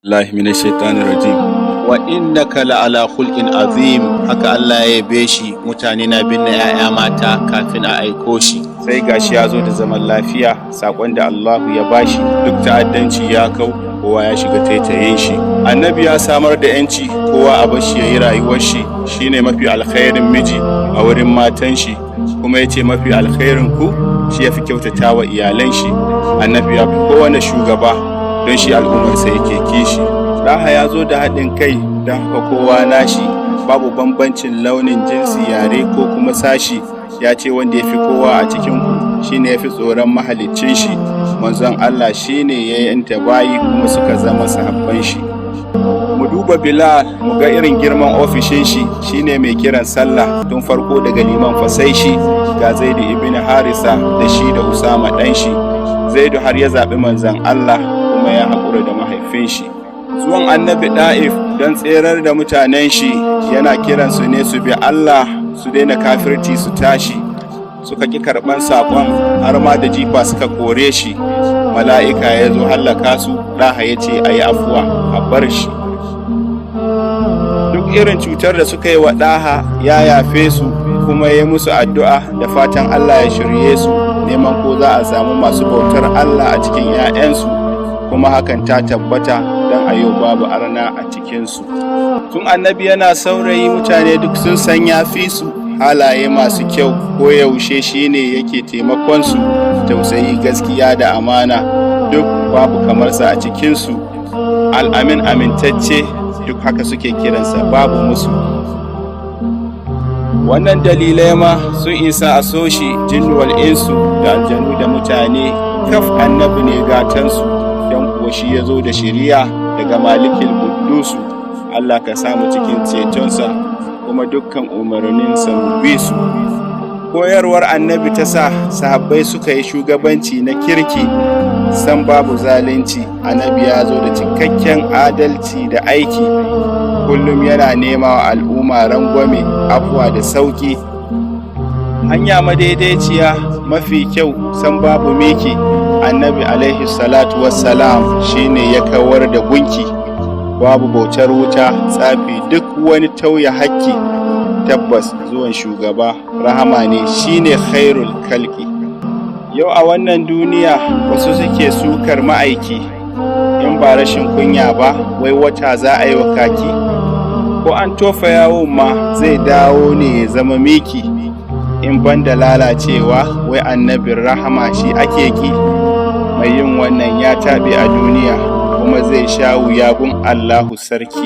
Billahi minash shaitanir rajim. Wa innaka la'ala khulqin azim, haka Allah ya yabe shi. Mutane na binne 'ya'ya mata kafin a aiko shi. Sai gashi ya zo da zaman lafiya, sakon da Allahu ya bashi. Duk ta'addanci ya kau, kowa ya shiga taitayin shi. Annabi ya samar da yanci, kowa a bashi yayi rayuwar shi. Shine mafi alkhairin miji a wurin matan shi, kuma yace mafi alkhairin ku shi yafi kyautata wa iyalan shi. Annabi ya fi kowane shugaba, don shi al'ummarsa yake kishi. Daha ya zo da haɗin kai, don haka kowa nashi, babu bambancin launin, jinsi, yare ko kuma sashi. Ya ce wanda ya fi kowa a cikinku shine ya fi tsoron mahaliccin shi. Manzon Allah shine ya yanta bayi, kuma suka zama sahabban shi. Mu duba Bilal, mu ga irin girman ofishin shi. Shine mai kiran sallah tun farko, daga liman fasai shi. Ga Zaidu ibn Harisa da shi da Usama dan shi. Zaidu har ya zaɓi manzon Allah, kuma ya haƙura da mahaifin shi. Zuwan Annabi Da'if don tserar da mutanen shi, yana kiransu ne su bi Allah, su daina kafirci, su tashi. Suka ƙi karɓan saƙon, har ma da jifa suka kore shi. Mala'ika ya zo hallaka su, Ɗaha ya ce a yi afuwa, a bar shi. Duk irin cutar da suka yi wa Ɗaha, ya yafe su, kuma ya musu addu'a da fatan Allah ya shirye su, neman ko za a samu masu bautar Allah a cikin 'ya'yansu. Kuma hakan ta tabbata, don a yau babu arna a cikinsu. Tun Annabi yana saurayi, mutane duk sun san ya fi su halaye masu kyau. Ko yaushe shine yake taimakon su, tausayi, gaskiya da amana, duk babu kamarsa a cikinsu. Al'amin, amintacce, duk haka suke kiransa, babu musu. Wannan dalilai ma sun isa a so shi. Jinnu wal insu, da aljanu da mutane kaf, Annabi ne gatansu, don kuwa shi ya zo da shiriya daga Malikil Quddusu. Allah ka samu cikin cetonsa, kuma dukkan umarninsa mu bi su. Koyarwar Annabi ta sa sahabbai suka yi shugabanci na kirki, san babu zalunci. Annabi ya zo da cikakken adalci da aiki. Kullum yana nema wa al'umma rangwame, afuwa da sauki, hanya madaidaiciya mafi kyau, san babu miki. Annabi alaihi salatu wassalam shine ya kawar da gunki, babu bautar wuta, tsafi, duk wani tauye hakki. Tabbas zuwan shugaba rahama ne, shine khairul khalqi. Yau a wannan duniya wasu suke sukar ma'aiki, in ba rashin kunya ba, wai wata za a yi wa kaki? Ko an tofa yawon ma, zai dawo ne ya zama miki. In banda lalacewa, wai Annabin rahama shi ake ki? Mai yin wannan ya taɓe a duniya, kuma zai sha wuya gun Allahu sarki.